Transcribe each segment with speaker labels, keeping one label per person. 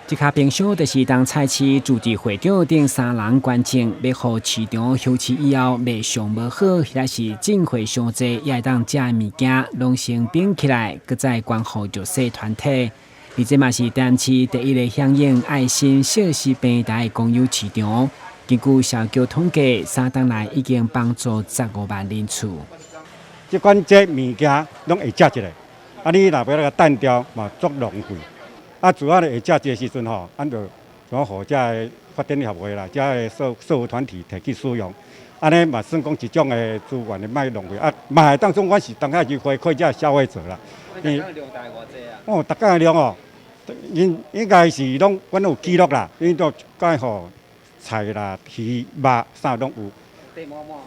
Speaker 1: 這跤冰箱就是東菜市自治會長等三人捐贈，欲予市場休市以後賣相無好，或者是進貨傷濟，也會當食的物件，攏先冰起來，閣再捐予弱勢團體。而這嘛是台南市第一個響應愛心惜食平台的公有市場。根據社局統計，3冬來已經幫助15萬人次。
Speaker 2: 這款這物件攏會食一下，啊，你若欲來共擲掉嘛，足浪費。啊，主要咧會食這個時陣吼，咱就怎予遮个發展協會啦，遮个社福團體提去使用，按呢嘛算講一種的資源的莫浪費。啊，嘛會當講阮是當下去回饋遮消費者啦。
Speaker 3: 你量大概偌濟啊？
Speaker 2: 哦，逐工的量哦，應該是攏阮有記錄啦，𪜶都該予菜啦、魚、肉啥攏有。
Speaker 3: 綴滿滿嗎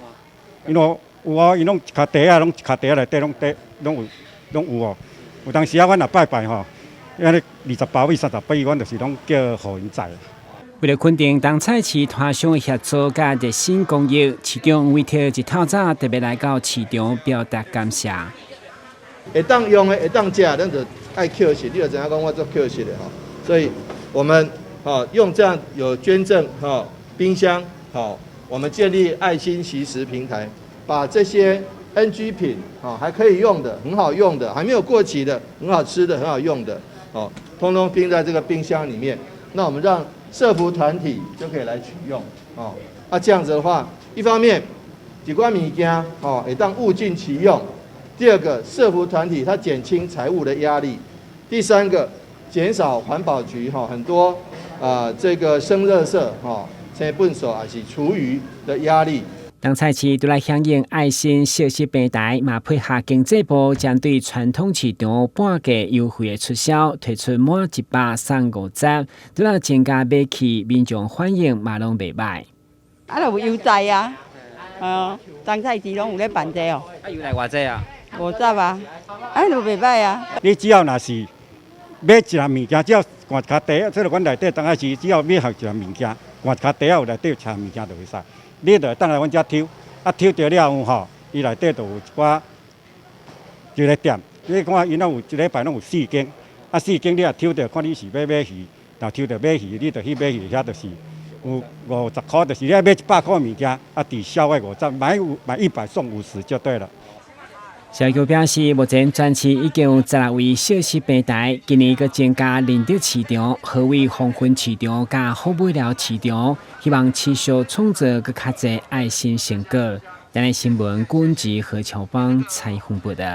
Speaker 3: ？𪜶
Speaker 2: 攏有哦，𪜶攏一跤袋仔，攏一跤袋仔內底攏綴，攏有，攏有哦。有當時啊，阮若拜拜吼，按呢20包米、30包米，阮就是攏叫予𪜶載。
Speaker 1: 為了肯定東菜市攤商的協助佮熱心公益，市長委託一透早特別來到市場表達感謝。
Speaker 4: 會當用的，會當食，咱就愛抾拾。你就知影講我足抾拾的吼。所以，我們用這樣有捐贈冰箱，好，我們建立愛心惜食平台，把這些 NG 品，還可以用的、很好用的、還沒有過期的、很好吃的、很好用的，哦，通通冰在這個冰箱裡面。那我們讓社福團體就可以來取用，哦，啊，這樣子的話，一方面這寡物件，哦，會當物盡其用；第二個，社福團體它減輕財務的壓力；第三個，減少環保局哈很多啊這個生垃圾哈，這糞埽還是廚餘的壓力。
Speaker 1: 東菜市除來響應愛心惜食平台，嘛配合經濟部針對傳統市場半價優惠的促銷，推出滿100送50，除了增加買氣，民眾反應嘛攏袂䆀。
Speaker 5: 啊，就有優待啊，哦，東菜市攏有咧辦這哦。
Speaker 3: 啊，優待偌濟啊？50
Speaker 5: 啊，啊，就袂䆀啊。
Speaker 2: 你只要若是買一項物件，只要換一跤袋仔，這個阮內底東菜市，只要買予一項物件，換一跤袋仔有內底有車物件就會使。你就會當來阮遮抽，啊抽著了後吼，伊內底就有一寡一个店，你看𪜶攏有一禮拜攏有四間，啊四間你若抽著，看你是欲買魚，若抽著買魚，你就去買魚，遐就是有50箍，就是你愛買100箍物件，啊抵消的50，買100送50就對了。
Speaker 1: 社局表示，目前全市已經有16位惜食平台，今年閣增加仁德市場、河尾黃昏市場佮福尾寮市場，希望持續創造閣較濟愛心成果。台南新聞，郭文吉何喬芳採訪報道。